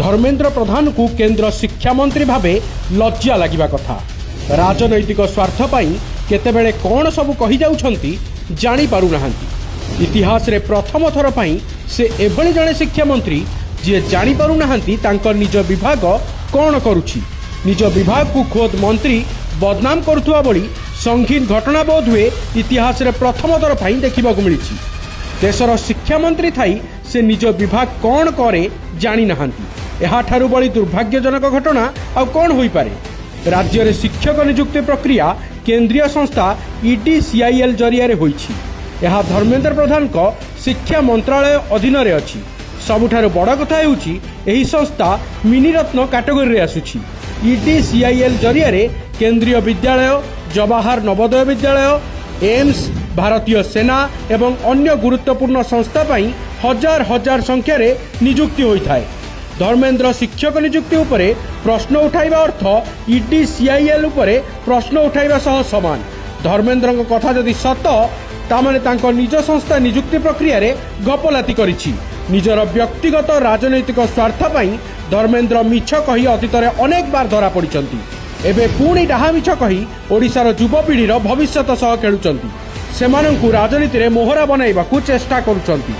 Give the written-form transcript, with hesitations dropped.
ଧର୍ମେନ୍ଦ୍ର ପ୍ରଧାନଙ୍କୁ କେନ୍ଦ୍ର ଶିକ୍ଷାମନ୍ତ୍ରୀ ଭାବେ ଲଜ୍ଜା ଲାଗିବା କଥା। ରାଜନୈତିକ ସ୍ୱାର୍ଥ ପାଇଁ କେତେବେଳେ କ'ଣ ସବୁ କହିଯାଉଛନ୍ତି, ଜାଣିପାରୁନାହାନ୍ତି। ଇତିହାସରେ ପ୍ରଥମ ଥର ପାଇଁ ସେ ଏଭଳି ଜଣେ ଶିକ୍ଷାମନ୍ତ୍ରୀ, ଯିଏ ଜାଣିପାରୁନାହାନ୍ତି ତାଙ୍କ ନିଜ ବିଭାଗ କ'ଣ କରୁଛି। ନିଜ ବିଭାଗକୁ ଖୋଦ୍ ମନ୍ତ୍ରୀ ବଦନାମ କରୁଥିବା ଭଳି ସଙ୍ଗୀନ ଘଟଣା ବୋଧହୁଏ ଇତିହାସରେ ପ୍ରଥମ ଥର ପାଇଁ ଦେଖିବାକୁ ମିଳିଛି। ଦେଶର ଶିକ୍ଷାମନ୍ତ୍ରୀ ଥାଇ ସେ ନିଜ ବିଭାଗ କ'ଣ କରେ ଜାଣିନାହାନ୍ତି। ଏହାଠାରୁ ବଳି ଦୁର୍ଭାଗ୍ୟଜନକ ଘଟଣା ଆଉ କ'ଣ ହୋଇପାରେ? ରାଜ୍ୟରେ ଶିକ୍ଷକ ନିଯୁକ୍ତି ପ୍ରକ୍ରିୟା କେନ୍ଦ୍ରୀୟ ସଂସ୍ଥା ଇଡିସିଆଇଏଲ୍ ଜରିଆରେ ହୋଇଛି। ଏହା ଧର୍ମେନ୍ଦ୍ର ପ୍ରଧାନଙ୍କ ଶିକ୍ଷା ମନ୍ତ୍ରାଳୟ ଅଧୀନରେ ଅଛି। ସବୁଠାରୁ ବଡ଼ କଥା ହେଉଛି, ଏହି ସଂସ୍ଥା ମିନିରତ୍ନ କାଟେଗୋରୀରେ ଆସୁଛି। ଇଡିସିଆଇଏଲ୍ ଜରିଆରେ କେନ୍ଦ୍ରୀୟ ବିଦ୍ୟାଳୟ, ଜବାହାର ନବୋଦୟ ବିଦ୍ୟାଳୟ, ଏମ୍ସ, ଭାରତୀୟ ସେନା ଏବଂ ଅନ୍ୟ ଗୁରୁତ୍ୱପୂର୍ଣ୍ଣ ସଂସ୍ଥା ପାଇଁ ହଜାର ହଜାର ସଂଖ୍ୟାରେ ନିଯୁକ୍ତି ହୋଇଥାଏ। ଧର୍ମେନ୍ଦ୍ର ଶିକ୍ଷକ ନିଯୁକ୍ତି ଉପରେ ପ୍ରଶ୍ନ ଉଠାଇବା ଅର୍ଥ ଇଡିସିଆଇଏଲ୍ ଉପରେ ପ୍ରଶ୍ନ ଉଠାଇବା ସହ ସମାନ। ଧର୍ମେନ୍ଦ୍ରଙ୍କ କଥା ଯଦି ସତ, ତାମାନେ ତାଙ୍କ ନିଜ ସଂସ୍ଥା ନିଯୁକ୍ତି ପ୍ରକ୍ରିୟାରେ ଘପଲାତି କରିଛି। ନିଜର ବ୍ୟକ୍ତିଗତ ରାଜନୈତିକ ସ୍ୱାର୍ଥ ପାଇଁ ଧର୍ମେନ୍ଦ୍ର ମିଛ କହି ଅତୀତରେ ଅନେକ ବାର ଧରା ପଡ଼ିଛନ୍ତି। ଏବେ ପୁଣି ଡାହା ମିଛ କହି ଓଡ଼ିଶାର ଯୁବପିଢ଼ିର ଭବିଷ୍ୟତ ସହ ଖେଳୁଛନ୍ତି। ସେମାନଙ୍କୁ ରାଜନୀତିରେ ମୋହରା ବନାଇବାକୁ ଚେଷ୍ଟା କରୁଛନ୍ତି।